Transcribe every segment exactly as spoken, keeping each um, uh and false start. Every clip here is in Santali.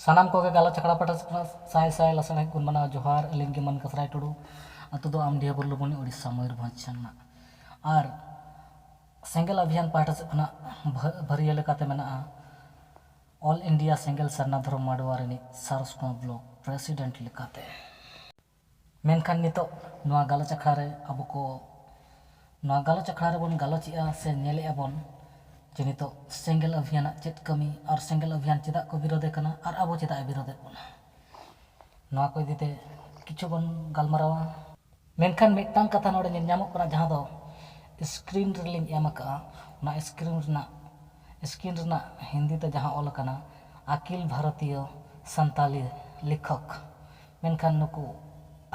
ᱥᱟᱱᱟᱢ ᱠᱚᱜᱮ ᱜᱟᱞᱚᱪ ᱟᱠᱷᱲᱟ ᱯᱟᱦᱴᱟ ᱥᱮᱫ ᱠᱷᱚᱱᱟᱜ ᱥᱟᱭ ᱥᱟᱭ ᱞᱟᱥᱟᱲᱦᱮᱫ ᱜᱩᱱ ᱢᱟᱱᱟᱣ ᱡᱚᱦᱟᱨ᱾ ᱟᱹᱞᱤᱧ ᱜᱮ ᱢᱟᱹᱱ ᱠᱟᱥᱨᱟᱭ ᱴᱩᱰᱩ, ᱟᱹᱛᱩ ᱫᱚ ᱟᱢᱰᱤᱦᱟᱹ ᱵᱩᱨᱞᱩᱵᱚᱱᱤ, ᱳᱰᱤᱥᱟ, ᱢᱚᱭᱩᱨᱵᱷᱚᱸᱡᱽ ᱥᱮᱱ ᱨᱮᱱᱟᱜ᱾ ᱟᱨ ᱥᱮᱸᱜᱮᱞ ᱟᱵᱷᱤᱭᱟᱱ ᱯᱟᱦᱴᱟ ᱥᱮᱫ ᱠᱷᱚᱱᱟᱜ ᱵᱷᱟᱹ- ᱵᱷᱟᱹᱨᱤᱭᱟᱹ ᱞᱮᱠᱟᱛᱮ ᱢᱮᱱᱟᱜᱼᱟ ᱚᱞ ᱤᱱᱰᱤᱭᱟ ᱥᱮᱸᱜᱮᱞ ᱥᱟᱨᱱᱟ ᱫᱷᱚᱨᱚᱢ ᱢᱟᱰᱣᱟ ᱨᱤᱱᱤᱡ ᱥᱟᱨᱚᱥᱠᱚᱬᱟ ᱵᱞᱚᱠ ᱯᱨᱮᱥᱤᱰᱮᱱᱴ ᱞᱮᱠᱟᱛᱮ᱾ ᱢᱮᱱᱠᱷᱟᱱ ᱱᱤᱛᱚᱜ ᱱᱚᱣᱟ ᱜᱟᱞᱚᱪ ᱟᱠᱷᱲᱟ ᱨᱮ ᱟᱵᱚ ᱠᱚ, ᱱᱚᱣᱟ ᱜᱟᱞᱚᱪ ᱟᱠᱷᱲᱟ ᱨᱮᱵᱚᱱ ᱜᱟᱞᱚᱪᱮᱜᱼᱟ ᱥᱮ ᱧᱮᱞᱮᱜᱼᱟ ᱵᱚᱱ ᱡᱮ ᱱᱤᱛᱚᱜ ᱥᱮᱸᱜᱮᱞ ᱟᱵᱷᱤᱭᱟᱱᱟᱜ ᱪᱮᱫ ᱠᱟᱹᱢᱤ ᱟᱨ ᱥᱮᱸᱜᱮᱞ ᱟᱵᱷᱤᱭᱟᱱ ᱪᱮᱫᱟᱜ ᱠᱚ ᱵᱤᱨᱳᱫᱮ ᱠᱟᱱᱟ ᱟᱨ ᱟᱵᱚ ᱪᱮᱫᱟᱜ ᱮ ᱵᱤᱨᱳᱫᱮᱫ ᱵᱚᱱᱟ, ᱱᱚᱣᱟ ᱠᱚ ᱤᱫᱤ ᱛᱮ ᱠᱤᱪᱷᱩ ᱵᱚᱱ ᱜᱟᱞᱢᱟᱨᱟᱣᱟ᱾ ᱢᱮᱱᱠᱷᱟᱱ ᱢᱤᱫᱴᱟᱝ ᱠᱟᱛᱷᱟ ᱱᱚᱰᱮ ᱧᱮᱞ ᱧᱟᱢᱚᱜ ᱠᱟᱱᱟ, ᱡᱟᱦᱟᱸ ᱫᱚ ᱥᱠᱨᱤᱱ ᱨᱮᱞᱤᱧ ᱮᱢ ᱟᱠᱟᱜᱼᱟ, ᱚᱱᱟ ᱥᱠᱨᱤᱱ ᱨᱮᱱᱟᱜ, ᱥᱠᱨᱤᱱ ᱨᱮᱱᱟᱜ ᱦᱤᱱᱫᱤ ᱛᱮ ᱡᱟᱦᱟᱸ ᱚᱞ ᱟᱠᱟᱱᱟ ᱟᱠᱷᱤᱞ ᱵᱷᱟᱨᱚᱛᱤᱭᱚ ᱥᱟᱱᱛᱟᱞᱤ ᱞᱮᱠᱷᱚᱠ᱾ ᱢᱮᱱᱠᱷᱟᱱ ᱱᱩᱠᱩ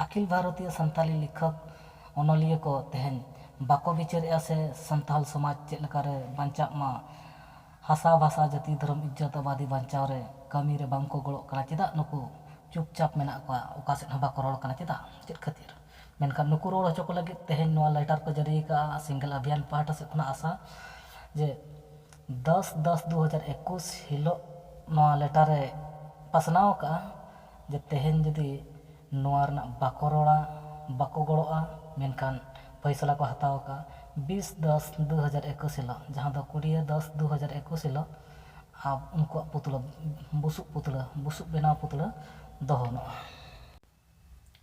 ᱟᱠᱷᱤᱞ ᱵᱷᱟᱨᱚᱛᱤᱭᱚ ᱥᱟᱱᱛᱟᱞᱤ ᱞᱮᱠᱷᱚᱠ, ᱚᱱᱚᱞᱤᱭᱟᱹ ᱠᱚ ᱛᱮᱦᱮᱧ ᱵᱟᱠᱚ ᱵᱤᱪᱟᱹᱨᱮᱜᱼᱟ ᱥᱮ ᱥᱟᱱᱛᱟᱞ ᱥᱚᱢᱟᱡᱽ ᱪᱮᱫ ᱞᱮᱠᱟᱨᱮ ᱵᱟᱧᱪᱟᱜ ᱢᱟ, ᱦᱟᱥᱟ ᱵᱷᱟᱥᱟ ᱡᱟᱹᱛᱤ ᱫᱷᱚᱨᱚᱢ ᱤᱡᱽᱡᱚᱛ ᱟᱵᱟᱫᱤ ᱵᱟᱧᱪᱟᱣ ᱨᱮ ᱠᱟᱹᱢᱤ ᱨᱮ ᱵᱟᱝ ᱠᱚ ᱜᱚᱲᱚᱜ ᱠᱟᱱᱟ, ᱪᱮᱫᱟᱜ ᱱᱩᱠᱩ ᱪᱩᱯᱪᱟᱯ ᱢᱮᱱᱟᱜ ᱠᱚᱣᱟ, ᱚᱠᱟ ᱥᱮᱫ ᱦᱚᱸ ᱵᱟᱠᱚ ᱨᱚᱲ ᱠᱟᱱᱟ, ᱪᱮᱫᱟᱜ, ᱪᱮᱫ ᱠᱷᱟᱹᱛᱤᱨ? ᱢᱮᱱᱠᱷᱟᱱ ᱱᱩᱠᱩ ᱨᱚᱲ ᱦᱚᱪᱚ ᱠᱚ ᱞᱟᱹᱜᱤᱫ ᱛᱮᱦᱮᱧ ᱱᱚᱣᱟ ᱞᱮᱴᱟᱨ ᱠᱚ ᱡᱟᱹᱨᱤ ᱟᱠᱟᱫᱼᱟ ᱥᱮᱸᱜᱮᱞ ᱟᱵᱷᱤᱭᱟᱱ ᱯᱟᱦᱴᱟ ᱥᱮᱫ ᱠᱷᱚᱱᱟᱜ ᱟᱥᱟ ᱡᱮ ᱫᱚᱥ ᱫᱚᱥ ᱫᱩ ᱦᱟᱡᱟᱨ ᱮᱠᱩᱥ ᱦᱤᱞᱳᱜ ᱱᱚᱣᱟ ᱞᱮᱴᱟᱨ ᱮ ᱯᱟᱥᱱᱟᱣ ᱟᱠᱟᱫᱼᱟ ᱡᱮ ᱛᱮᱦᱮᱧ ᱡᱩᱫᱤ ᱱᱚᱣᱟ ᱨᱮᱱᱟᱜ ᱵᱟᱠᱚ ᱨᱚᱲᱟ, ᱵᱟᱠᱚ ᱜᱚᱲᱚᱜᱼᱟ, ᱢᱮᱱᱠᱷᱟᱱ ᱯᱷᱚᱭᱥᱟᱞᱟ ᱠᱚ ᱦᱟᱛᱟᱣ ᱟᱠᱟᱫᱼᱟ ᱵᱤᱥ ᱫᱚᱥ ᱫᱩ ᱦᱟᱡᱟᱨ ᱮᱠᱩᱥ ᱦᱤᱞᱳᱜ, ᱡᱟᱦᱟᱸ ᱫᱚ ᱠᱩᱲᱤᱭᱟᱹ ᱫᱚᱥ ᱫᱩ ᱦᱟᱡᱟᱨ ᱮᱠᱩᱥ ᱦᱤᱞᱳᱜ ᱟᱵ-, ᱩᱱᱠᱩᱣᱟᱜ ᱯᱩᱛᱞᱟᱹ, ᱵᱩᱥᱩᱵ ᱯᱩᱛᱞᱟᱹ, ᱵᱩᱥᱩᱵ ᱵᱮᱱᱟᱣ ᱯᱩᱛᱞᱟᱹ ᱫᱚᱦᱚᱱᱚᱜᱼᱟ᱾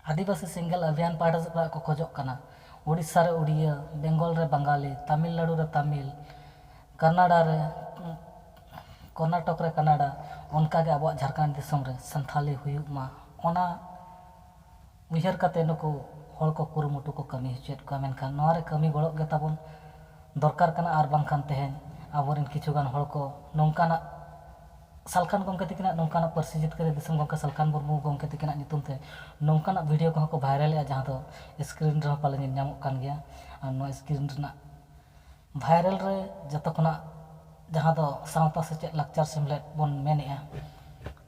ᱟᱹᱫᱤᱵᱟᱹᱥᱤ ᱥᱮᱸᱜᱮᱞ ᱟᱵᱷᱤᱭᱟᱱ ᱯᱟᱦᱴᱟ ᱥᱮᱫ ᱠᱷᱚᱱᱟᱜ ᱠᱚ ᱠᱷᱚᱡᱚᱜ ᱠᱟᱱᱟ ᱳᱰᱤᱥᱟ ᱨᱮ ᱳᱰᱤᱭᱟᱹ, ᱵᱮᱝᱜᱚᱞ ᱨᱮ ᱵᱟᱝᱜᱟᱞᱤ, ᱛᱟᱢᱤᱞᱱᱟᱲᱩ ᱨᱮ ᱛᱟᱢᱤᱞ, ᱠᱟᱱᱟᱰᱟ ᱨᱮ, ᱠᱚᱨᱱᱟᱴᱚᱠ ᱨᱮ ᱠᱟᱱᱟᱰᱟ, ᱚᱱᱠᱟᱜᱮ ᱟᱵᱚᱣᱟᱜ ᱡᱷᱟᱲᱠᱷᱚᱸᱰ ᱫᱤᱥᱚᱢ ᱨᱮ ᱥᱟᱱᱛᱷᱟᱞᱤ ᱦᱩᱭᱩᱜ ᱢᱟ, ᱚᱱᱟ ᱩᱭᱦᱟᱹᱨ ᱠᱟᱛᱮ ᱱᱩᱠᱩ ᱦᱚᱲ ᱠᱚ ᱠᱩᱨᱩᱢᱩᱴᱩ ᱠᱚ ᱠᱟᱹᱢᱤ ᱦᱚᱪᱚᱭᱮᱫ ᱠᱚᱣᱟ᱾ ᱢᱮᱱᱠᱷᱟᱱ ᱱᱚᱣᱟ ᱨᱮ ᱠᱟᱹᱢᱤ ᱜᱚᱲᱚᱜ ᱜᱮ ᱛᱟᱵᱚᱱ ᱫᱚᱨᱠᱟᱨ ᱠᱟᱱᱟ, ᱟᱨ ᱵᱟᱝᱠᱷᱟᱱ ᱛᱮᱦᱮᱧ ᱟᱵᱚᱨᱮᱱ ᱠᱤᱪᱷᱩ ᱜᱟᱱ ᱦᱚᱲ ᱠᱚ ᱱᱚᱝᱠᱟᱱᱟᱜ ᱥᱟᱞᱠᱷᱟᱱ ᱜᱚᱢᱠᱮ ᱛᱟᱹᱠᱤᱱᱟᱜ ᱱᱚᱝᱠᱟᱱᱟᱜ ᱯᱟᱹᱨᱥᱤ ᱡᱤᱛᱠᱟᱹᱨᱤ ᱫᱤᱥᱚᱢ ᱜᱚᱢᱠᱮ ᱥᱟᱞᱠᱷᱟᱱ ᱢᱩᱨᱢᱩ ᱜᱚᱢᱠᱮ ᱛᱟᱹᱠᱤᱱᱟᱜ ᱧᱩᱛᱩᱢ ᱛᱮ ᱱᱚᱝᱠᱟᱱᱟᱜ ᱵᱷᱤᱰᱤᱭᱳ ᱠᱚᱦᱚᱸ ᱠᱚ ᱵᱷᱟᱭᱨᱟᱞᱮᱜᱼᱟ, ᱡᱟᱦᱟᱸ ᱫᱚ ᱥᱠᱨᱤᱱ ᱨᱮᱦᱚᱸ ᱯᱟᱞᱮ ᱧᱮᱞ ᱧᱟᱢᱚᱜ ᱠᱟᱱ ᱜᱮᱭᱟ᱾ ᱟᱨ ᱱᱚᱣᱟ ᱥᱠᱨᱤᱱ ᱨᱮᱱᱟᱜ ᱵᱷᱟᱭᱨᱟᱞ ᱨᱮ ᱡᱚᱛᱚ ᱠᱷᱚᱱᱟᱜ ᱡᱟᱦᱟᱸ ᱫᱚ ᱥᱟᱶᱛᱟ ᱥᱮᱪᱮᱫ ᱞᱟᱠᱪᱟᱨ ᱥᱮᱢᱞᱮᱫ ᱵᱚᱱ ᱢᱮᱱᱮᱜᱼᱟ,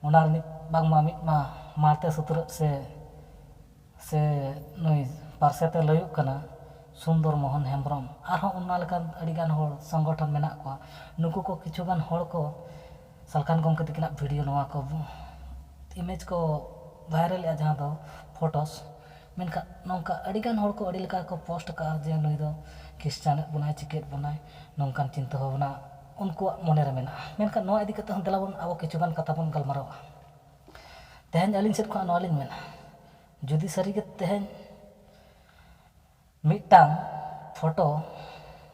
ᱚᱱᱟ ᱨᱤᱱᱤᱡ ᱵᱟᱝᱢᱟ ᱢᱤᱫ ᱢᱟ ᱢᱟᱲᱛᱮ ᱥᱩᱛᱨᱟᱹᱜ ᱥᱮ, ᱥᱮ ᱱᱩᱭ ᱯᱟᱨᱥᱮᱛᱮ ᱞᱟᱹᱭᱩᱜ ᱠᱟᱱᱟ ᱥᱩᱱᱫᱚᱨ ᱢᱳᱦᱚᱱ ᱦᱮᱢᱵᱨᱚᱢ, ᱟᱨᱦᱚᱸ ᱚᱱᱟ ᱞᱮᱠᱟᱱ ᱟᱹᱰᱤᱜᱟᱱ ᱦᱚᱲ ᱥᱚᱝᱜᱚᱴᱷᱚᱱ ᱢᱮᱱᱟᱜ ᱠᱚᱣᱟ᱾ ᱱᱩᱠᱩ ᱠᱚ ᱠᱤᱪᱷᱩᱜᱟᱱ ᱦᱚᱲ ᱠᱚ ᱥᱟᱞᱠᱷᱟᱱ ᱜᱚᱢᱠᱮ ᱛᱟᱹᱠᱤᱱᱟᱜ ᱵᱷᱤᱰᱤᱭᱳ ᱱᱚᱣᱟ ᱠᱚ ᱤᱢᱮᱡᱽ ᱠᱚ ᱵᱷᱟᱭᱨᱟᱞᱮᱜᱼᱟ, ᱡᱟᱦᱟᱸ ᱫᱚ ᱯᱷᱚᱴᱳᱥ᱾ ᱢᱮᱱᱠᱷᱟᱱ ᱱᱚᱝᱠᱟ ᱟᱹᱰᱤᱜᱟᱱ ᱦᱚᱲ ᱠᱚ ᱟᱹᱰᱤ ᱞᱮᱠᱟ ᱠᱚ ᱯᱳᱥᱴ ᱟᱠᱟᱫᱼᱟ ᱡᱮ ᱱᱩᱭ ᱫᱚ ᱠᱷᱨᱤᱥᱪᱟᱱᱮᱫ ᱵᱚᱱᱟᱭ, ᱪᱤᱠᱟᱹᱭᱮᱫ ᱵᱚᱱᱟᱭ, ᱱᱚᱝᱠᱟᱱ ᱪᱤᱱᱛᱟᱹ ᱵᱷᱟᱵᱽᱱᱟ ᱩᱱᱠᱩᱣᱟᱜ ᱢᱚᱱᱮ ᱨᱮ ᱢᱮᱱᱟᱜᱼᱟ᱾ ᱢᱮᱱᱠᱷᱟᱱ ᱱᱚᱣᱟ ᱤᱫᱤ ᱠᱟᱛᱮ ᱦᱚᱸ ᱫᱮᱞᱟ ᱵᱚᱱ ᱟᱵᱚ ᱠᱤᱪᱷᱩᱜᱟᱱ ᱠᱟᱛᱷᱟ ᱵᱚᱱ ᱜᱟᱞᱢᱟᱨᱟᱣᱟ᱾ ᱛᱮᱦᱮᱧ ᱟᱹᱞᱤᱧ ᱥᱮᱫ ᱠᱷᱚᱱᱟᱜ ᱱᱚᱣᱟ ᱞᱤᱧ ᱢᱮᱱᱟ, ᱡᱩᱫᱤ ᱥᱟᱹᱨᱤᱜᱮ ᱛᱮᱦᱮᱧ ᱢᱤᱫᱴᱟᱝ ᱯᱷᱳᱴᱳ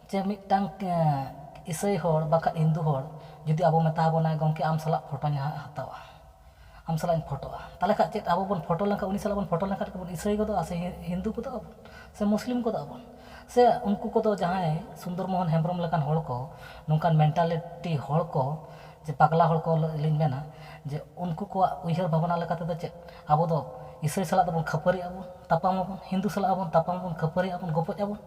ᱪᱮ ᱢᱤᱫᱴᱟᱝ, ᱮᱸ, ᱤᱥᱟᱹᱭ ᱦᱚᱲ ᱵᱟᱠᱷᱟᱡ ᱦᱤᱱᱫᱩ ᱦᱚᱲ ᱡᱩᱫᱤ ᱟᱵᱚ ᱢᱮᱛᱟ ᱵᱚᱱᱟᱭ, "ᱜᱚᱢᱠᱮ, ᱟᱢ ᱥᱟᱞᱟᱜ ᱯᱷᱳᱴᱳᱧ ᱦᱟ-, ᱦᱟᱛᱟᱣᱟ, ᱟᱢ ᱥᱟᱞᱟᱜ ᱤᱧ ᱯᱷᱳᱴᱳᱜᱼᱟ", ᱛᱟᱦᱚᱞᱮ ᱠᱷᱟᱡ ᱪᱮᱫ ᱟᱵᱚ ᱵᱚᱱ ᱯᱷᱳᱴᱳ ᱞᱮᱱᱠᱷᱟᱱ ᱩᱱᱤ ᱥᱟᱞᱟᱜ ᱵᱚᱱ ᱯᱷᱳᱴᱳ ᱞᱮᱱᱠᱷᱟᱱ ᱵᱚᱱ ᱤᱥᱟᱹᱭ ᱜᱚᱫᱚᱜᱼᱟ ᱥᱮ ᱦᱤ-, ᱦᱤᱱᱫᱩ ᱜᱚᱫᱚᱜ ᱟᱵᱚᱱ ᱥᱮ ᱢᱩᱥᱞᱤᱢ ᱜᱚᱫᱚᱜ ᱟᱵᱚᱱ? ᱥᱮ ᱩᱱᱠᱩ ᱠᱚᱫᱚ ᱡᱟᱦᱟᱸᱭ ᱥᱩᱱᱫᱚᱨ ᱢᱳᱦᱚᱱ ᱦᱮᱢᱵᱨᱚᱢ ᱞᱮᱠᱟᱱ ᱦᱚᱲ ᱠᱚ ᱱᱚᱝᱠᱟᱱ ᱢᱮᱱᱴᱟᱞᱤᱴᱤ ᱦᱚᱲ ᱠᱚ, ᱡᱮ ᱯᱟᱜᱽᱞᱟ ᱦᱚᱲ ᱠᱚ ᱞᱤᱧ ᱢᱮᱱᱟ, ᱡᱮ ᱩᱱᱠᱩ ᱠᱚᱣᱟᱜ ᱩᱭᱦᱟᱹᱨ ᱵᱷᱟᱵᱽᱱᱟ ᱞᱮᱠᱟ ᱛᱮᱫᱚ ᱪᱮᱫ, ᱟᱵᱚ ᱫᱚ ᱤᱥᱟᱹᱭ ᱥᱟᱞᱟᱜ ᱫᱚᱵᱚᱱ ᱠᱷᱟᱹᱯᱟᱹᱨᱤᱜ ᱟᱵᱚᱱ, ᱛᱟᱯᱟᱢ ᱟᱵᱚᱱ, ᱦᱤᱱᱫᱩ ᱥᱟᱞᱟᱜ ᱦᱚᱸᱵᱚᱱ ᱛᱟᱯᱟᱢ ᱟᱵᱚᱱ, ᱠᱷᱟᱹᱯᱟᱹᱨᱤᱜ ᱟᱵᱚᱱ, ᱜᱚᱯᱚᱡ ᱟᱵᱚᱱ,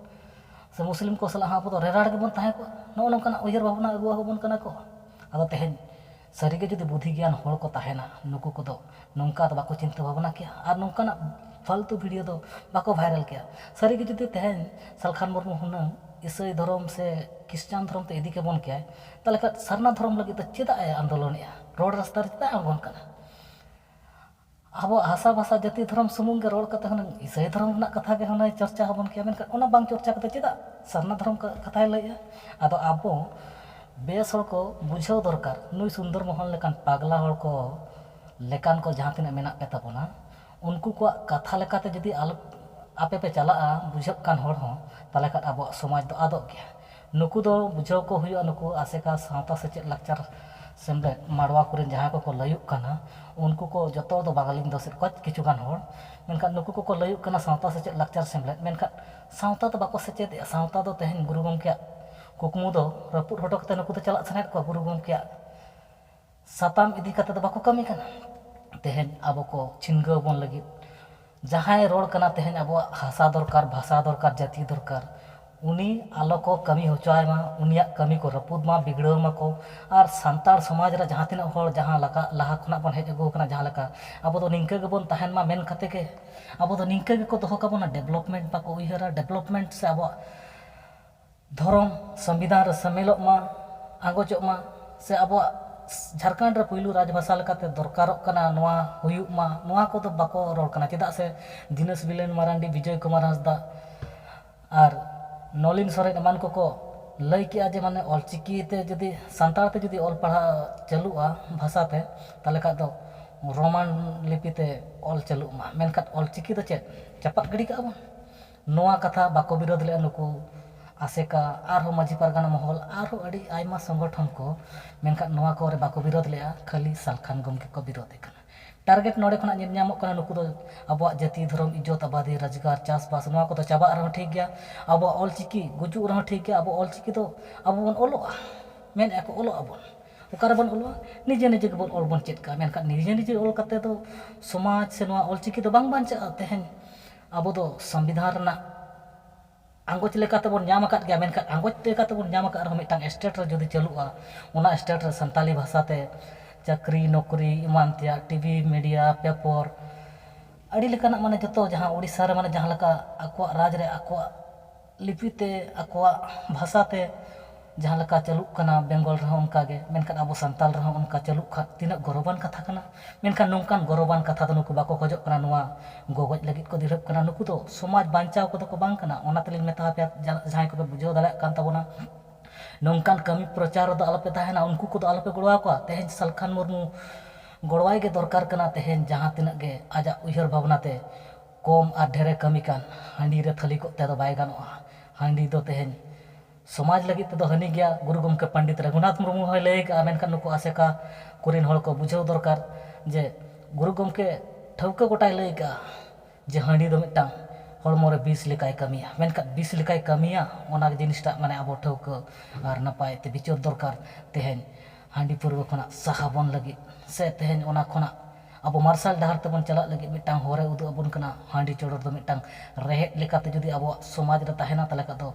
ᱥᱮ ᱢᱩᱥᱞᱤᱢ ᱠᱚ ᱥᱟᱞᱟᱜ ᱦᱚᱸ ᱟᱵᱚ ᱫᱚ ᱨᱮᱨᱟᱲ ᱜᱮᱵᱚᱱ ᱛᱟᱦᱮᱸ ᱠᱚᱜᱼᱟ? ᱱᱚᱜᱼᱚ ᱱᱚᱝᱠᱟᱱᱟᱜ ᱩᱭᱦᱟᱹᱨ ᱵᱷᱟᱵᱽᱱᱟ ᱟᱹᱜᱩ ᱟᱵᱚᱱ ᱠᱟᱱᱟ ᱠᱚ᱾ ᱟᱫᱚ ᱛᱮᱦᱮᱧ ᱥᱟᱹᱨᱤᱜᱮ ᱡᱩᱫᱤ ᱵᱩᱫᱷᱤ ᱜᱮᱭᱟᱱ ᱦᱚᱲ ᱠᱚ ᱛᱟᱦᱮᱱᱟ, ᱱᱩᱠᱩ ᱠᱚᱫᱚ ᱱᱚᱝᱠᱟ ᱫᱚ ᱵᱟᱠᱚ ᱪᱤᱱᱛᱟᱹ ᱵᱷᱟᱵᱽᱱᱟ ᱠᱮᱭᱟ ᱟᱨ ᱱᱚᱝᱠᱟᱱᱟᱜ ᱯᱷᱟᱞᱛᱩ ᱵᱷᱤᱰᱤᱭᱳ ᱫᱚ ᱵᱟᱠᱚ ᱵᱷᱟᱭᱨᱟᱞ ᱠᱮᱭᱟ᱾ ᱥᱟᱹᱨᱤᱜᱮ ᱡᱩᱫᱤ ᱛᱮᱦᱮᱧ ᱥᱟᱞᱠᱷᱟᱱ ᱢᱩᱨᱢᱩ ᱦᱩᱱᱟᱹᱝ ᱤᱥᱟᱹᱭ ᱫᱷᱚᱨᱚᱢ ᱥᱮ ᱠᱷᱨᱤᱥᱴᱟᱱ ᱫᱷᱚᱨᱚᱢ ᱛᱮ ᱤᱫᱤ ᱠᱮᱵᱚᱱ ᱠᱮᱭᱟᱭ, ᱛᱟᱦᱚᱞᱮ ᱠᱷᱟᱱ ᱥᱟᱨᱱᱟ ᱫᱷᱚᱨᱚᱢ ᱞᱟᱹᱜᱤᱫ ᱫᱚ ᱪᱮᱫᱟᱜ ᱮ ᱟᱱᱫᱳᱞᱚᱱᱮᱜᱼᱟ? ᱨᱚᱲ ᱨᱟᱥᱛᱟ ᱨᱮ ᱪᱮᱫᱟᱜ ᱮ ᱟᱬᱜᱚᱱ ᱠᱟᱱᱟ? ᱟᱵᱚᱣᱟᱜ ᱦᱟᱥᱟ ᱵᱷᱟᱥᱟ ᱡᱟᱹᱛᱤ ᱫᱷᱚᱨᱚᱢ ᱥᱩᱢᱩᱝ ᱜᱮ ᱨᱚᱲ ᱠᱟᱛᱮ ᱦᱩᱱᱟᱹᱝ ᱤᱥᱟᱹᱭ ᱫᱷᱚᱨᱚᱢ ᱨᱮᱱᱟᱜ ᱠᱟᱛᱷᱟ ᱜᱮ ᱦᱩᱱᱟᱹᱝ ᱪᱚᱨᱪᱟ ᱦᱚᱵᱚᱱ ᱠᱮᱭᱟ, ᱢᱮᱱᱠᱷᱟᱱ ᱚᱱᱟ ᱵᱟᱝ ᱪᱚᱨᱪᱟ ᱠᱟᱛᱮ ᱪᱮᱫᱟᱜ ᱥᱟᱨᱱᱟ ᱫᱷᱚᱨᱚᱢ ᱠᱟ-, ᱠᱟᱛᱷᱟᱭ ᱞᱟᱹᱭᱮᱜᱼᱟ? ᱟᱫᱚ ᱟᱵᱚ ᱵᱮᱥ ᱦᱚᱲ ᱠᱚ ᱵᱩᱡᱷᱟᱹᱣ ᱫᱚᱨᱠᱟᱨ, ᱱᱩᱭ ᱥᱩᱱᱫᱚᱨ ᱢᱳᱦᱚᱱ ᱞᱮᱠᱟᱱ ᱯᱟᱜᱽᱞᱟ ᱦᱚᱲ ᱠᱚ ᱞᱮᱠᱟᱱ ᱠᱚ ᱡᱟᱦᱟᱸ ᱛᱤᱱᱟᱹᱜ ᱢᱮᱱᱟᱜ ᱯᱮ ᱛᱟᱵᱚᱱᱟ, ᱩᱱᱠᱩ ᱠᱚᱣᱟᱜ ᱠᱟᱛᱷᱟ ᱞᱮᱠᱟᱛᱮ ᱡᱩᱫᱤ ᱟᱞᱚ, ᱟᱯᱮ ᱯᱮ ᱪᱟᱞᱟᱜᱼᱟ, ᱵᱩᱡᱷᱟᱹᱜ ᱠᱟᱱ ᱦᱚᱲ ᱦᱚᱸ, ᱛᱟᱦᱚᱞᱮ ᱠᱷᱟᱱ ᱟᱵᱚᱣᱟᱜ ᱥᱚᱢᱟᱡᱽ ᱫᱚ ᱟᱫᱚᱜ ᱜᱮᱭᱟ᱾ ᱱᱩᱠᱩ ᱫᱚ ᱵᱩᱡᱷᱟᱹᱣ ᱠᱚ ᱦᱩᱭᱩᱜᱼᱟ, ᱱᱩᱠᱩ ᱟᱥᱮᱠᱟ ᱥᱟᱶᱛᱟ ᱥᱮᱪᱮᱫ ᱞᱟᱠᱪᱟᱨ ᱥᱮᱢᱞᱮᱫ ᱢᱟᱰᱣᱟ ᱠᱚᱨᱮᱱ ᱡᱟᱦᱟᱸᱭ ᱠᱚᱠᱚ ᱞᱟᱹᱭᱩᱜ ᱠᱟᱱᱟ, ᱩᱱᱠᱩ ᱠᱚ ᱡᱚᱛᱚ ᱫᱚ ᱵᱟᱝᱞᱤᱧ ᱫᱳᱥᱮᱫ ᱠᱚᱣᱟ, ᱠᱤᱪᱷᱩ ᱜᱟᱱ ᱦᱚᱲ, ᱢᱮᱱᱠᱷᱟᱱ ᱱᱩᱠᱩ ᱠᱚᱠᱚ ᱞᱟᱹᱭᱩᱜ ᱠᱟᱱᱟ ᱥᱟᱶᱛᱟ ᱥᱮᱪᱮᱫ ᱞᱟᱠᱪᱟᱨ ᱥᱮᱢᱞᱮᱫ, ᱢᱮᱱᱠᱷᱟᱱ ᱥᱟᱶᱛᱟ ᱫᱚ ᱵᱟᱠᱚ ᱥᱮᱪᱮᱫᱮᱜᱼᱟ᱾ ᱥᱟᱶᱛᱟ ᱫᱚ ᱛᱮᱦᱮᱧ ᱜᱩᱨᱩ ᱜᱚᱢᱠᱮᱭᱟᱜ ᱠᱩᱠᱢᱩ ᱫᱚ ᱨᱟᱹᱯᱩᱫ ᱦᱚᱴᱚ ᱠᱟᱛᱮ ᱱᱩᱠᱩ ᱫᱚ ᱪᱟᱞᱟᱜ ᱥᱟᱱᱟᱭᱮᱫ ᱠᱚᱣᱟ, ᱜᱩᱨᱩ ᱜᱚᱢᱠᱮᱭᱟᱜ ᱥᱟᱛᱟᱢ ᱤᱫᱤ ᱠᱟᱛᱮ ᱫᱚ ᱵᱟᱠᱚ ᱠᱟᱹᱢᱤ ᱠᱟᱱᱟ᱾ ᱛᱮᱦᱮᱧ ᱟᱵᱚ ᱠᱚ ᱪᱷᱤᱱᱜᱟᱹᱣ ᱵᱚᱱ ᱞᱟᱹᱜᱤᱫ ᱡᱟᱦᱟᱸᱭ ᱨᱚᱲ ᱠᱟᱱᱟ, ᱛᱮᱦᱮᱧ ᱟᱵᱚᱣᱟᱜ ᱵᱷᱟᱥᱟ ᱫᱚᱨᱠᱟᱨ, ᱵᱷᱟᱥᱟ ᱫᱚᱨᱠᱟᱨ, ᱡᱟᱹᱛᱤ ᱫᱚᱨᱠᱟᱨ, ᱩᱱᱤ ᱟᱞᱚ ᱠᱚ ᱠᱟᱹᱢᱤ ᱦᱚᱪᱚᱣᱟᱭ ᱢᱟ, ᱩᱱᱤᱭᱟᱜ ᱠᱟᱹᱢᱤ ᱠᱚ ᱨᱟᱹᱯᱩᱫ ᱢᱟ, ᱵᱤᱜᱽᱲᱟᱹᱣ ᱢᱟᱠᱚ᱾ ᱟᱨ ᱥᱟᱱᱛᱟᱲ ᱥᱚᱢᱟᱡᱽ ᱨᱮ ᱡᱟᱦᱟᱸ ᱛᱤᱱᱟᱹᱜ ᱦᱚᱲ ᱡᱟᱦᱟᱸ ᱞᱟᱠᱟ-, ᱞᱟᱦᱟ ᱠᱷᱚᱱᱟᱜ ᱵᱚᱱ ᱦᱮᱡ ᱟᱹᱜᱩ ᱟᱠᱟᱱᱟ, ᱡᱟᱦᱟᱸ ᱞᱮᱠᱟ ᱟᱵᱚ ᱫᱚ ᱱᱤᱝᱠᱟᱹ ᱜᱮᱵᱚᱱ ᱛᱟᱦᱮᱱ ᱢᱟ ᱢᱮᱱ ᱠᱟᱛᱮ ᱜᱮ ᱟᱵᱚ ᱫᱚ ᱱᱤᱝᱠᱟᱹ ᱜᱮᱠᱚ ᱫᱚᱦᱚ ᱠᱟᱵᱚᱱᱟ, ᱰᱮᱵᱷᱞᱚᱯᱢᱮᱱᱴ ᱵᱟᱠᱚ ᱩᱭᱦᱟᱹᱨᱟ, ᱰᱮᱵᱷᱞᱚᱯᱢᱮᱱᱴ ᱥᱮ ᱟᱵᱚᱣᱟᱜ ᱫᱷᱚᱨᱚᱢ ᱥᱚᱝᱵᱤᱫᱷᱟᱱ ᱨᱮ ᱥᱟᱹᱢᱤᱞᱚᱜ ᱢᱟ, ᱟᱸᱜᱚᱪᱚᱜ ᱢᱟ, ᱥᱮ ᱟᱵᱚᱣᱟᱜ ᱡᱷᱟᱲᱠᱷᱚᱸᱰ ᱨᱮ ᱯᱩᱭᱞᱩ ᱨᱟᱡᱽᱵᱷᱟᱥᱟ ᱞᱮᱠᱟᱛᱮ ᱫᱚᱨᱠᱟᱨᱚᱜ ᱠᱟᱱᱟ, ᱱᱚᱣᱟ ᱦᱩᱭᱩᱜ ᱢᱟ, ᱱᱚᱣᱟ ᱠᱚᱫᱚ ᱵᱟᱠᱚ ᱨᱚᱲ ᱠᱟᱱᱟ᱾ ᱪᱮᱫᱟᱜ ᱥᱮ ᱫᱤᱱᱮᱥ ᱵᱤᱞᱮᱱ ᱢᱟᱨᱟᱱᱰᱤ, ᱵᱤᱡᱚᱭ ᱠᱩᱢᱟᱨ ᱦᱟᱸᱥᱫᱟ ᱟᱨ ᱱᱚᱞᱤᱱ ᱥᱚᱨᱮᱱ ᱮᱢᱟᱱ ᱠᱚᱠᱚ ᱞᱟᱹᱭ ᱠᱮᱜᱼᱟ ᱡᱮ ᱢᱟᱱᱮ ᱚᱞᱪᱤᱠᱤ ᱛᱮ ᱡᱩᱫᱤ, ᱥᱟᱱᱛᱟᱲ ᱛᱮ ᱡᱩᱫᱤ ᱚᱞ ᱯᱟᱲᱦᱟᱣ ᱪᱟᱹᱞᱩᱜᱼᱟ ᱵᱷᱟᱥᱟ ᱛᱮ, ᱛᱟᱦᱚᱞᱮ ᱠᱷᱟᱡ ᱫᱚ ᱨᱳᱢᱟᱱ ᱞᱤᱯᱤ ᱛᱮ ᱚᱞ ᱪᱟᱹᱞᱩᱜ ᱢᱟ᱾ ᱢᱮᱱᱠᱷᱟᱱ ᱚᱞᱪᱤᱠᱤ ᱫᱚ ᱪᱮᱫ ᱪᱟᱯᱟᱫ ᱜᱤᱰᱤ ᱠᱟᱜᱼᱟ ᱵᱚᱱ? ᱱᱚᱣᱟ ᱠᱟᱛᱷᱟ ᱵᱟᱠᱚ ᱵᱤᱨᱳᱫ ᱞᱮᱫᱼᱟ ᱱᱩᱠᱩ ᱟᱥᱮᱠᱟ, ᱟᱨᱦᱚᱸ ᱢᱟᱹᱡᱷᱤ ᱯᱟᱨᱜᱟᱱᱟ ᱢᱚᱦᱚᱞ, ᱟᱨᱦᱚᱸ ᱟᱹᱰᱤ ᱟᱭᱢᱟ ᱥᱚᱝᱜᱚᱴᱷᱚᱱ ᱠᱚ, ᱢᱮᱱᱠᱷᱟᱱ ᱱᱚᱣᱟ ᱠᱚᱨᱮ ᱵᱟᱠᱚ ᱵᱤᱨᱳᱫ ᱞᱮᱫᱼᱟ, ᱠᱷᱟᱹᱞᱤ ᱥᱟᱞᱠᱷᱟᱱ ᱜᱚᱢᱠᱮ ᱠᱚ ᱵᱤᱨᱳᱫ ᱮᱫ ᱠᱟᱱᱟ᱾ ᱴᱟᱨᱜᱮᱴ ᱱᱚᱰᱮ ᱠᱷᱚᱱᱟᱜ ᱧᱮᱞ ᱧᱟᱢᱚᱜ ᱠᱟᱱᱟ, ᱱᱩᱠᱩ ᱫᱚ ᱟᱵᱚᱣᱟᱜ ᱡᱟᱹᱛᱤ, ᱫᱷᱚᱨᱚᱢ, ᱤᱡᱽᱡᱚᱛ, ᱟᱵᱟᱫᱤ, ᱨᱳᱡᱽᱜᱟᱨ, ᱪᱟᱥᱵᱟᱥ, ᱱᱚᱣᱟ ᱠᱚᱫᱚ ᱪᱟᱵᱟᱜ ᱨᱮᱦᱚᱸ ᱴᱷᱤᱠ ᱜᱮᱭᱟ, ᱟᱵᱚᱣᱟᱜ ᱚᱞᱪᱤᱠᱤ ᱜᱩᱡᱩᱜ ᱨᱮᱦᱚᱸ ᱴᱷᱤᱠ ᱜᱮᱭᱟ, ᱟᱵᱚ ᱚᱞᱪᱤᱠᱤ ᱫᱚ ᱟᱵᱚ ᱵᱚᱱ ᱚᱞᱚᱜᱼᱟ, ᱢᱮᱱᱮᱫᱼᱟ ᱠᱚ ᱚᱞᱚᱜ ᱟᱵᱚᱱ᱾ ᱚᱠᱟ ᱨᱮᱵᱚᱱ ᱚᱞᱚᱜᱼᱟ? ᱱᱤᱡᱮ ᱱᱤᱡᱮ ᱜᱮᱵᱚᱱ ᱚᱞ ᱵᱚᱱ ᱪᱮᱫ ᱠᱟᱜᱼᱟ, ᱢᱮᱱᱠᱷᱟᱱ ᱱᱤᱡᱮ ᱱᱤᱡᱮ ᱚᱞ ᱠᱟᱛᱮ ᱫᱚ ᱥᱚᱢᱟᱡᱽ ᱥᱮ ᱱᱚᱣᱟ ᱚᱞᱪᱤᱠᱤ ᱫᱚ ᱵᱟᱝ ᱵᱟᱧᱪᱟᱜᱼᱟ᱾ ᱛᱮᱦᱮᱧ ᱟᱵᱚ ᱫᱚ ᱥᱚᱝᱵᱤᱫᱷᱟᱱ ᱨᱮᱱᱟᱜ ᱟᱸᱜᱚᱪ ᱞᱮᱠᱟᱛᱮ ᱵᱚᱱ ᱧᱟᱢ ᱟᱠᱟᱫ ᱜᱮᱭᱟ, ᱢᱮᱱᱠᱷᱟᱱ ᱟᱸᱜᱚᱪ ᱞᱮᱠᱟᱛᱮ ᱵᱚᱱ ᱧᱟᱢ ᱟᱠᱟᱫ ᱨᱮᱦᱚᱸ ᱢᱤᱫᱴᱟᱝ ᱥᱴᱮᱴ ᱨᱮ ᱡᱩᱫᱤ ᱪᱟᱹᱞᱩᱜᱼᱟ, ᱚᱱᱟ ᱥᱴᱮᱴ ᱨᱮ ᱥᱟᱱᱛᱟᱞᱤ ᱵᱷᱟᱥᱟ ᱛᱮ ᱪᱟᱹᱠᱨᱤ ᱱᱚᱠᱨᱤ ᱮᱢᱟᱱ ᱛᱮᱭᱟᱜ, ᱴᱤᱵᱷᱤ, ᱢᱤᱰᱤᱭᱟ, ᱯᱮᱯᱚᱨ, ᱟᱹᱰᱤ ᱞᱮᱠᱟᱱᱟᱜ, ᱢᱟᱱᱮ ᱡᱚᱛᱚ ᱡᱟᱦᱟᱸ ᱳᱰᱤᱥᱟ ᱨᱮ, ᱢᱟᱱᱮ ᱡᱟᱦᱟᱸ ᱞᱮᱠᱟ ᱟᱠᱚᱣᱟᱜ ᱨᱟᱡᱽ ᱨᱮ ᱟᱠᱚᱣᱟᱜ ᱞᱤᱯᱤ ᱛᱮ, ᱟᱠᱚᱣᱟᱜ ᱵᱷᱟᱥᱟ ᱛᱮ ᱡᱟᱦᱟᱸ ᱞᱮᱠᱟ ᱪᱟᱹᱞᱩᱜ ᱠᱟᱱᱟ ᱵᱮᱝᱜᱚᱞ ᱨᱮᱦᱚᱸ ᱚᱱᱠᱟ ᱜᱮ, ᱢᱮᱱᱠᱷᱟᱱ ᱟᱵᱚ ᱥᱟᱱᱛᱟᱲ ᱨᱮᱦᱚᱸ ᱚᱱᱠᱟ ᱪᱟᱹᱞᱩᱜ ᱠᱷᱟᱱ ᱛᱤᱱᱟᱹᱜ ᱜᱚᱨᱚᱵᱟᱱ ᱠᱟᱛᱷᱟ ᱠᱟᱱᱟ᱾ ᱢᱮᱱᱠᱷᱟᱱ ᱱᱚᱝᱠᱟᱱ ᱜᱚᱨᱚᱵᱟᱱ ᱠᱟᱛᱷᱟ ᱫᱚ ᱱᱩᱠᱩ ᱵᱟᱠᱚ ᱠᱷᱚᱡᱚᱜ ᱠᱟᱱᱟ, ᱱᱚᱣᱟ ᱜᱚᱜᱚᱡ ᱞᱟᱹᱜᱤᱫ ᱠᱚ ᱫᱤᱲᱦᱟᱹᱵ ᱠᱟᱱᱟ᱾ ᱱᱩᱠᱩ ᱫᱚ ᱥᱚᱢᱟᱡᱽ ᱵᱟᱧᱪᱟᱣ ᱠᱚᱫᱚ ᱠᱚ ᱵᱟᱝ ᱠᱟᱱᱟ᱾ ᱚᱱᱟ ᱛᱮᱞᱤᱧ ᱢᱮᱛᱟ ᱟᱯᱮᱭᱟ, ᱡᱟ-, ᱡᱟᱦᱟᱸᱭ ᱠᱚᱯᱮ ᱵᱩᱡᱷᱟᱹᱣ ᱫᱟᱲᱮᱭᱟᱜ ᱠᱟᱱ ᱛᱟᱵᱚᱱᱟ, ᱱᱚᱝᱠᱟᱱ ᱠᱟᱹᱢᱤ ᱯᱨᱚᱪᱟᱨ ᱨᱮᱫᱚ ᱟᱞᱚᱯᱮ ᱛᱟᱦᱮᱱᱟ, ᱩᱱᱠᱩ ᱠᱚᱫᱚ ᱟᱞᱚᱯᱮ ᱜᱚᱲᱚ ᱟᱠᱚᱣᱟ᱾ ᱛᱮᱦᱮᱧ ᱥᱟᱞᱠᱷᱟᱱ ᱢᱩᱨᱢᱩ ᱜᱚᱲᱚᱣᱟᱭ ᱜᱮ ᱫᱚᱨᱠᱟᱨ ᱠᱟᱱᱟ᱾ ᱛᱮᱦᱮᱧ ᱡᱟᱦᱟᱸ ᱛᱤᱱᱟᱹᱜ ᱜᱮ ᱟᱡᱟᱜ ᱩᱭᱦᱟᱹᱨ ᱵᱷᱟᱵᱽᱱᱟ ᱛᱮ ᱠᱚᱢ ᱟᱨ ᱰᱷᱮᱨᱮ ᱠᱟᱹᱢᱤ ᱠᱟᱱ, ᱦᱟᱺᱰᱤ ᱨᱮ ᱛᱷᱟᱹᱞᱤ ᱠᱚᱜ ᱛᱮ ᱫᱚ ᱵᱟᱭ ᱜᱟᱱᱚᱜᱼᱟ᱾ ᱦᱟᱺᱰᱤ ᱫᱚ ᱛᱮᱦᱮᱧ ᱥᱚᱢᱟᱡᱽ ᱞᱟᱹᱜᱤᱫ ᱛᱮᱫᱚ ᱦᱟᱹᱱᱤ ᱜᱮᱭᱟ᱾ ᱜᱩᱨᱩ ᱜᱚᱢᱠᱮ ᱯᱚᱱᱰᱤᱛ ᱨᱚᱜᱷᱩᱱᱟᱛᱷ ᱢᱩᱨᱢᱩ ᱦᱚᱸᱭ ᱞᱟᱹᱭ ᱠᱟᱜᱼᱟ, ᱢᱮᱱᱠᱷᱟᱱ ᱱᱩᱠᱩ ᱟᱥᱮᱠᱟ ᱠᱚᱨᱮᱱ ᱦᱚᱲ ᱠᱚ ᱵᱩᱡᱷᱟᱹᱣ ᱫᱚᱨᱠᱟᱨ ᱡᱮ ᱜᱩᱨᱩ ᱜᱚᱢᱠᱮ ᱴᱷᱟᱹᱣᱠᱟᱹ ᱜᱚᱴᱟᱭ ᱞᱟᱹᱭ ᱠᱟᱜᱼᱟ ᱡᱮ ᱦᱟᱺᱰᱤ ᱫᱚ ᱢᱤᱫᱴᱟᱝ ᱦᱚᱲᱢᱚ ᱨᱮ ᱵᱤᱥ ᱞᱮᱠᱟᱭ ᱠᱟᱹᱢᱤᱭᱟ, ᱢᱮᱱᱠᱷᱟᱱ ᱵᱤᱥ ᱞᱮᱠᱟᱭ ᱠᱟᱹᱢᱤᱭᱟ, ᱚᱱᱟ ᱡᱤᱱᱤᱥᱴᱟᱜ ᱢᱟᱱᱮ ᱟᱵᱚ ᱴᱷᱟᱹᱣᱠᱟᱹ ᱟᱨ ᱱᱟᱯᱟᱭ ᱛᱮ ᱵᱤᱪᱟᱹᱨ ᱫᱚᱨᱠᱟᱨ᱾ ᱛᱮᱦᱮᱧ ᱦᱟᱺᱰᱤ ᱯᱟᱹᱨᱣᱟᱹ ᱠᱷᱚᱱᱟᱜ ᱥᱟᱦᱟ ᱵᱚᱱ ᱞᱟᱹᱜᱤᱫ ᱥᱮ ᱛᱮᱦᱮᱧ ᱚᱱᱟ ᱠᱷᱚᱱᱟᱜ ᱟᱵᱚ ᱢᱟᱨᱥᱟᱞ ᱰᱟᱦᱟᱨ ᱛᱮᱵᱚᱱ ᱪᱟᱞᱟᱜ ᱞᱟᱹᱜᱤᱫ ᱢᱤᱫᱴᱟᱝ ᱦᱚᱨᱮ ᱩᱫᱩᱜ ᱟᱵᱚᱱ ᱠᱟᱱᱟ᱾ ᱦᱟᱺᱰᱤ ᱪᱚᱰᱚᱨ ᱫᱚ ᱢᱤᱫᱴᱟᱝ ᱨᱮᱦᱮᱫ ᱞᱮᱠᱟᱛᱮ ᱡᱩᱫᱤ ᱟᱵᱚᱣᱟᱜ ᱥᱚᱢᱟᱡᱽ ᱨᱮ ᱛᱟᱦᱮᱱᱟ, ᱛᱟᱦᱚᱞᱮ ᱠᱷᱟᱱ ᱫᱚ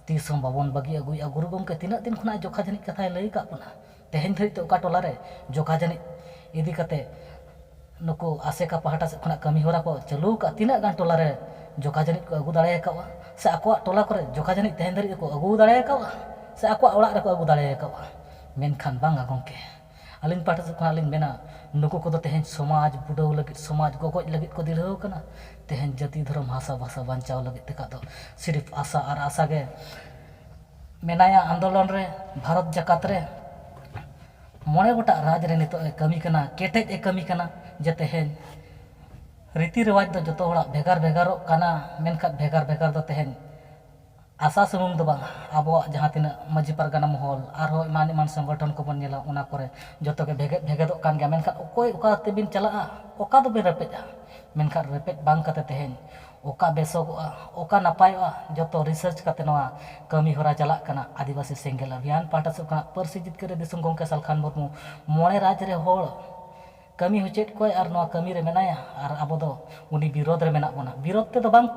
ᱛᱤᱥ ᱦᱚᱸ ᱵᱟᱵᱚᱱ ᱵᱟᱹᱜᱤ ᱟᱹᱜᱩᱭᱟ᱾ ᱜᱩᱨᱩ ᱜᱚᱢᱠᱮ ᱛᱤᱱᱟᱹᱜ ᱫᱤᱱ ᱠᱷᱚᱱᱟᱜ ᱡᱚᱠᱷᱟ ᱡᱟᱹᱱᱤᱡ ᱠᱟᱛᱷᱟᱭ ᱞᱟᱹᱭ ᱟᱠᱟᱫ ᱵᱚᱱᱟ, ᱛᱮᱦᱮᱧ ᱫᱷᱟᱹᱨᱤᱡ ᱛᱮ ᱚᱠᱟ ᱴᱚᱞᱟ ᱨᱮ ᱡᱚᱠᱷᱟ ᱡᱟᱹᱱᱤᱡ ᱤᱫᱤ ᱠᱟᱛᱮ ᱱᱩᱠᱩ ᱟᱥᱮᱠᱟ ᱯᱟᱦᱴᱟ ᱥᱮᱫ ᱠᱷᱚᱱᱟᱜ ᱠᱟᱹᱢᱤ ᱦᱚᱨᱟ ᱠᱚ ᱪᱟᱹᱞᱩ ᱟᱠᱟᱫᱼᱟ? ᱛᱤᱱᱟᱹᱜ ᱜᱟᱱ ᱴᱚᱞᱟ ᱨᱮ ᱡᱚᱠᱷᱟ ᱡᱟᱹᱱᱤᱡ ᱠᱚ ᱟᱹᱜᱩ ᱫᱟᱲᱮ ᱟᱠᱟᱫᱼᱟ? ᱥᱮ ᱟᱠᱚᱣᱟᱜ ᱴᱚᱞᱟ ᱠᱚᱨᱮ ᱡᱚᱠᱷᱟ ᱡᱟᱹᱱᱤᱡ ᱛᱮᱦᱮᱧ ᱫᱷᱟᱹᱨᱤᱡ ᱛᱮᱠᱚ ᱟᱹᱜᱩ ᱫᱟᱲᱮ ᱟᱠᱟᱫᱼᱟ? ᱥᱮ ᱟᱠᱚᱣᱟᱜ ᱚᱲᱟᱜ ᱨᱮᱠᱚ ᱟᱹᱜᱩ ᱫᱟᱲᱮ ᱟᱠᱟᱫᱼᱟ? ᱢᱮᱱᱠᱷᱟᱱ ᱵᱟᱝᱟ ᱜᱚᱢᱠᱮ, ᱟᱹᱞᱤᱧ ᱯᱟᱦᱴᱟ ᱥᱮᱫ ᱠᱷᱚᱱᱟᱜ ᱞᱤᱧ ᱢᱮᱱᱟ, ᱱᱩᱠᱩ ᱠᱚᱫᱚ ᱛᱮᱦᱮᱧ ᱥᱚᱢᱟᱡᱽ ᱵᱩᱰᱟᱹᱣ ᱞᱟᱹᱜᱤᱫ, ᱥᱚᱢᱟᱡᱽ ᱜᱚᱜᱚᱡ ᱞᱟᱹᱜᱤᱫ ᱠᱚ ᱫᱤᱲᱦᱟᱹᱣ ᱟᱠᱟᱱᱟ᱾ ᱛᱮᱦᱮᱧ ᱡᱟᱹᱛᱤ, ᱫᱷᱚᱨᱚᱢ, ᱵᱷᱟᱥᱟ, ᱵᱷᱟᱥᱟ ᱵᱟᱧᱪᱟᱣ ᱞᱟᱹᱜᱤᱫ ᱛᱮᱠᱷᱟᱡ ᱫᱚ ᱥᱤᱨᱤᱯ ᱟᱥᱟ ᱟᱨ ᱟᱥᱟ ᱜᱮ ᱢᱮᱱᱟᱭᱟ ᱟᱱᱫᱳᱞᱚᱱ ᱨᱮ, ᱵᱷᱟᱨᱚᱛ ᱡᱟᱠᱟᱛ ᱨᱮ᱾ ᱢᱚᱬᱮ ᱜᱚᱴᱟᱜ ᱨᱟᱡᱽ ᱨᱮ ᱱᱤᱛᱚᱜ ᱮ ᱠᱟᱹᱢᱤ ᱠᱟᱱᱟ, ᱠᱮᱴᱮᱡ ᱮ ᱠᱟᱹᱢᱤ ᱠᱟᱱᱟ, ᱡᱮ ᱛᱮᱦᱮᱧ ᱨᱤᱛᱤ ᱨᱮᱣᱟᱡᱽ ᱫᱚ ᱡᱚᱛᱚ ᱦᱚᱲᱟᱜ ᱵᱷᱮᱜᱟᱨ ᱵᱷᱮᱜᱟᱨᱚᱜ ᱠᱟᱱᱟ, ᱢᱮᱱᱠᱷᱟᱱ ᱵᱷᱮᱜᱟᱨ ᱵᱷᱮᱜᱟᱨ ᱫᱚ ᱛᱮᱦᱮᱧ ᱟᱥᱟ ᱥᱩᱢᱩᱝ ᱫᱚ ᱵᱟᱝ, ᱟᱵᱚᱣᱟᱜ ᱡᱟᱦᱟᱸ ᱛᱤᱱᱟᱹᱜ ᱢᱟᱹᱡᱷᱤ ᱯᱟᱨᱜᱟᱱᱟ ᱢᱚᱦᱚᱞ, ᱟᱨᱦᱚᱸ ᱮᱢᱟᱱ ᱮᱢᱟᱱ ᱥᱚᱝᱜᱚᱴᱷᱚᱱ ᱠᱚᱵᱚᱱ ᱧᱮᱞᱟ, ᱚᱱᱟ ᱠᱚᱨᱮ ᱡᱚᱛᱚ ᱜᱮ ᱵᱷᱮᱜᱮᱫ ᱵᱷᱮᱜᱮᱫᱚᱜ ᱠᱟᱱ ᱜᱮᱭᱟ᱾ ᱢᱮᱱᱠᱷᱟᱱ ᱚᱠᱚᱭ ᱚᱠᱟ ᱛᱮᱵᱤᱱ ᱪᱟᱞᱟᱜᱼᱟ, ᱚᱠᱟ ᱫᱚᱵᱤᱱ ᱨᱮᱯᱮᱡᱼᱟ? ᱢᱮᱱᱠᱷᱟᱱ ᱨᱮᱯᱮᱡ ᱵᱟᱝ ᱠᱟᱛᱮ ᱛᱮᱦᱮᱧ ᱚᱠᱟ ᱵᱮᱥᱚᱜᱚᱜᱼᱟ, ᱚᱠᱟ ᱱᱟᱯᱟᱭᱚᱜᱼᱟ, ᱡᱚᱛᱚ ᱨᱤᱥᱟᱨᱪ ᱠᱟᱛᱮ ᱱᱚᱣᱟ ᱠᱟᱹᱢᱤ ᱦᱚᱨᱟ ᱪᱟᱞᱟᱜ ᱠᱟᱱᱟ᱾ ᱟᱹᱫᱤᱵᱟᱹᱥᱤ ᱥᱮᱸᱜᱮᱞ ᱚᱵᱷᱤᱭᱟᱱ ᱯᱟᱦᱴᱟ ᱥᱮᱫ ᱠᱷᱚᱱᱟᱜ ᱯᱟᱹᱨᱥᱤ ᱡᱤᱛᱠᱟᱹᱨ ᱨᱮ ᱫᱤᱥᱚᱢ ᱜᱚᱢᱠᱮ ᱥᱟᱞᱠᱷᱟᱱ ᱢᱩᱨᱢᱩ ᱢᱚᱬᱮ ᱨᱟᱡᱽ ᱨᱮ ᱦᱚᱲ ᱠᱟᱹᱢᱤ ᱦᱚᱪᱚᱭᱮᱫ ᱠᱚᱣᱟᱭ ᱟᱨ ᱱᱚᱣᱟ ᱠᱟᱹᱢᱤ ᱨᱮ ᱢᱮᱱᱟᱭᱟ, ᱟᱨ ᱟᱵᱚ ᱫᱚ ᱩᱱᱤ ᱵᱤᱨᱳᱫᱷ ᱨᱮ ᱢᱮᱱᱟᱜ ᱵᱚᱱᱟ᱾ ᱵᱤᱨᱳᱫᱷ ᱛᱮᱫᱚ ᱵᱟᱝ,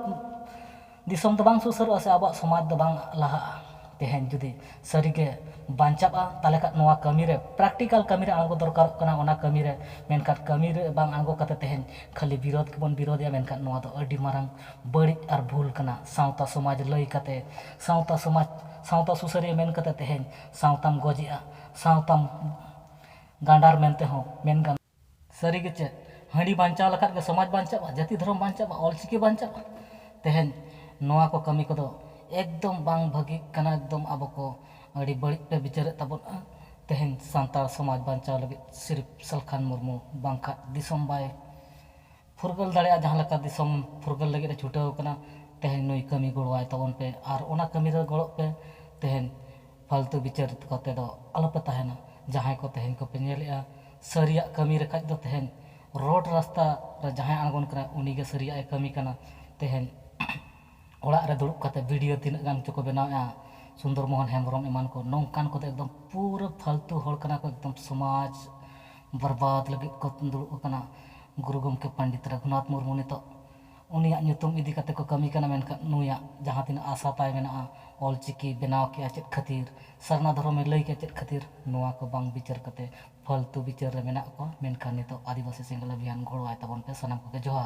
ᱫᱤᱥᱚᱢ ᱫᱚ ᱵᱟᱝ ᱥᱩᱥᱟᱹᱨᱚᱜᱼᱟ ᱥᱮ ᱟᱵᱚᱣᱟᱜ ᱥᱚᱢᱟᱡᱽ ᱫᱚ ᱵᱟᱝ ᱞᱟᱦᱟᱜᱼᱟ᱾ ᱛᱮᱦᱮᱧ ᱡᱩᱫᱤ ᱥᱟᱹᱨᱤᱜᱮ ᱵᱟᱧᱪᱟᱜᱼᱟ, ᱛᱟᱦᱚᱞᱮ ᱠᱷᱟᱱ ᱱᱚᱣᱟ ᱠᱟᱹᱢᱤᱨᱮ, ᱯᱨᱮᱠᱴᱤᱠᱟᱞ ᱠᱟᱹᱢᱤᱨᱮ ᱟᱬᱜᱚ ᱫᱚᱨᱠᱟᱨᱚᱜ ᱠᱟᱱᱟ᱾ ᱚᱱᱟ ᱠᱟᱹᱢᱤᱨᱮ, ᱢᱮᱱᱠᱷᱟᱱ ᱠᱟᱹᱢᱤᱨᱮ ᱵᱟᱝ ᱟᱬᱜᱚ ᱠᱟᱛᱮ ᱛᱮᱦᱮᱧ ᱠᱷᱟᱹᱞᱤ ᱵᱤᱨᱳᱫᱷ ᱜᱮᱵᱚᱱ ᱵᱤᱨᱳᱫᱷᱮᱜᱼᱟ, ᱢᱮᱱᱠᱷᱟᱱ ᱱᱚᱣᱟ ᱫᱚ ᱟᱹᱰᱤ ᱢᱟᱨᱟᱝ ᱵᱟᱹᱲᱤᱡ ᱟᱨ ᱵᱷᱩᱞ ᱠᱟᱱᱟ᱾ ᱥᱟᱶᱛᱟ ᱥᱚᱢᱟᱡᱽ ᱞᱟᱹᱭ ᱠᱟᱛᱮ, ᱥᱟᱶᱛᱟ ᱥᱚᱢᱟᱡᱽ, ᱥᱟᱶᱛᱟ ᱥᱩᱥᱟᱹᱨᱤᱭᱟᱹ ᱢᱮᱱ ᱠᱟᱛᱮ ᱛᱮᱦᱮᱧ ᱥᱟᱶᱛᱟᱢ ᱜᱚᱡᱮᱜᱼᱟ, ᱥᱟᱶᱛᱟᱢ ᱜᱟᱸᱰᱟᱨ ᱢᱮᱱᱛᱮ ᱦᱚᱸ ᱢᱮᱱ ᱜᱟᱱᱚᱜᱼᱟ᱾ ᱥᱟᱹᱨᱤ ᱜᱮ ᱪᱮᱫ, ᱦᱟᱺᱰᱤ ᱵᱟᱧᱪᱟᱣ ᱞᱮᱠᱷᱟᱱ ᱜᱮ ᱥᱚᱢᱟᱡᱽ ᱵᱟᱧᱪᱟᱜᱼᱟ, ᱡᱟᱹᱛᱤ ᱫᱷᱚᱨᱚᱢ ᱵᱟᱧᱪᱟᱜᱼᱟ, ᱚᱞᱪᱤᱠᱤ ᱵᱟᱧᱪᱟᱜᱼᱟ? ᱛᱮᱦᱮᱧ ᱱᱚᱣᱟ ᱠᱚ ᱠᱟᱹᱢᱤ ᱠᱚᱫᱚ ᱮᱠᱫᱚᱢ ᱵᱟᱝ ᱵᱷᱟᱹᱜᱤᱜ ᱠᱟᱱᱟ, ᱮᱠᱫᱚᱢ ᱟᱵᱚ ᱠᱚ ᱟᱹᱰᱤ ᱵᱟᱹᱲᱤᱡ ᱯᱮ ᱵᱤᱪᱟᱹᱨᱮᱫ ᱛᱟᱵᱚᱱᱟ᱾ ᱛᱮᱦᱮᱧ ᱥᱟᱱᱛᱟᱲ ᱥᱚᱢᱟᱡᱽ ᱵᱟᱧᱪᱟᱣ ᱞᱟᱹᱜᱤᱫ ᱥᱤᱨᱤᱯ ᱥᱟᱞᱠᱷᱟᱱ ᱢᱩᱨᱢᱩ ᱵᱟᱝᱠᱷᱟᱱ ᱫᱤᱥᱚᱢ ᱵᱟᱭ ᱯᱷᱩᱨᱜᱟᱹᱞ ᱫᱟᱲᱮᱭᱟᱜᱼᱟ᱾ ᱡᱟᱦᱟᱸ ᱞᱮᱠᱟ ᱫᱤᱥᱚᱢ ᱯᱷᱩᱨᱜᱟᱹᱞ ᱞᱟᱹᱜᱤᱫ ᱮ ᱪᱷᱩᱴᱟᱹᱣ ᱟᱠᱟᱱᱟ, ᱛᱮᱦᱮᱧ ᱱᱩᱭ ᱠᱟᱹᱢᱤ ᱜᱚᱲᱚᱣᱟᱭ ᱛᱟᱵᱚᱱ ᱯᱮ, ᱟᱨ ᱚᱱᱟ ᱠᱟᱹᱢᱤ ᱨᱮ ᱜᱚᱲᱚᱜ ᱯᱮ᱾ ᱛᱮᱦᱮᱧ ᱯᱷᱟᱞᱛᱩ ᱵᱤᱪᱟᱹᱨ ᱠᱚᱛᱮ ᱫᱚ ᱟᱞᱚᱯᱮ ᱛᱟᱦᱮᱱᱟ᱾ ᱡᱟᱦᱟᱸᱭ ᱠᱚ ᱛᱮᱦᱮᱧ ᱠᱚᱯᱮ ᱧᱮᱞᱮᱜᱼᱟ, ᱥᱟᱹᱨᱤᱭᱟᱜ ᱠᱟᱹᱢᱤ ᱨᱮ ᱠᱷᱟᱡ ᱫᱚ ᱛᱮᱦᱮᱧ ᱨᱳᱰ ᱨᱟᱥᱛᱟ ᱨᱮ ᱡᱟᱦᱟᱸᱭ ᱟᱬᱜᱚᱱ ᱠᱟᱱᱟ, ᱩᱱᱤᱜᱮ ᱥᱟᱹᱨᱤᱭᱟᱜ ᱮ ᱠᱟᱹᱢᱤ ᱠᱟᱱᱟ᱾ ᱛᱮᱦᱮᱧ ᱚᱲᱟᱜ ᱨᱮ ᱫᱩᱲᱩᱵ ᱠᱟᱛᱮ ᱵᱷᱤᱰᱤᱭᱳ ᱛᱤᱱᱟᱹᱜ ᱜᱟᱱ ᱪᱚᱠᱚ ᱵᱮᱱᱟᱣᱮᱫᱼᱟ, ᱥᱩᱱᱫᱚᱨ ᱢᱳᱦᱚᱱ ᱦᱮᱢᱵᱨᱚᱢ ᱮᱢᱟᱱ ᱠᱚ, ᱱᱚᱝᱠᱟᱱ ᱠᱚᱫᱚ ᱮᱠᱫᱚᱢ ᱯᱩᱨᱟᱹ ᱯᱷᱟᱞᱛᱩ ᱦᱚᱲ ᱠᱟᱱᱟ ᱠᱚ, ᱮᱠᱫᱚᱢ ᱥᱚᱢᱟᱡᱽ ᱵᱚᱨᱵᱟᱫ ᱞᱟᱹᱜᱤᱫ ᱠᱚ ᱫᱩᱲᱩᱵ ᱟᱠᱟᱱᱟ᱾ ᱜᱩᱨᱩ ᱜᱚᱢᱠᱮ ᱯᱚᱱᱰᱤᱛ ᱨᱚᱜᱷᱩᱱᱟᱛᱷ ᱢᱩᱨᱢᱩ ᱱᱤᱛᱚᱜ ᱩᱱᱤᱭᱟᱜ ᱧᱩᱛᱩᱢ ᱤᱫᱤ ᱠᱟᱛᱮ ᱠᱚ ᱠᱟᱹᱢᱤ ᱠᱟᱱᱟ, ᱢᱮᱱᱠᱷᱟᱱ ᱱᱩᱭᱟᱜ ᱡᱟᱦᱟᱸ ᱛᱤᱱᱟᱹᱜ ᱟᱥᱟ ᱛᱟᱭ ᱢᱮᱱᱟᱜᱼᱟ ᱚᱞᱪᱤᱠᱤ ᱵᱮᱱᱟᱣ ᱠᱮᱜᱼᱟ ᱪᱮᱫ ᱠᱷᱟᱹᱛᱤᱨ, ᱥᱟᱨᱱᱟ ᱫᱷᱚᱨᱚᱢᱮ ᱞᱟᱹᱭ ᱠᱮᱜᱼᱟ ᱪᱮᱫ ᱠᱷᱟᱹᱛᱤᱨ, ᱱᱚᱣᱟ ᱠᱚ ᱵᱟᱝ ᱵᱤᱪᱟᱹᱨ ᱠᱟᱛᱮ ᱯᱷᱟᱞᱛᱩ ᱵᱤᱪᱟᱹᱨ ᱨᱮ ᱢᱮᱱᱟᱜ ᱠᱚᱣᱟ᱾ ᱢᱮᱱᱠᱷᱟᱱ ᱱᱤᱛᱚᱜ ᱟᱹᱫᱤᱵᱟᱹᱥᱤ ᱥᱮᱸᱜᱮᱞ ᱚᱵᱷᱤᱭᱟᱱ ᱜᱚᱲᱚᱣᱟᱭ ᱛᱟᱵᱚᱱ ᱯᱮ ᱥᱟᱱᱟᱢ ᱠᱚᱜᱮ᱾ ᱡᱚᱦᱟᱨ᱾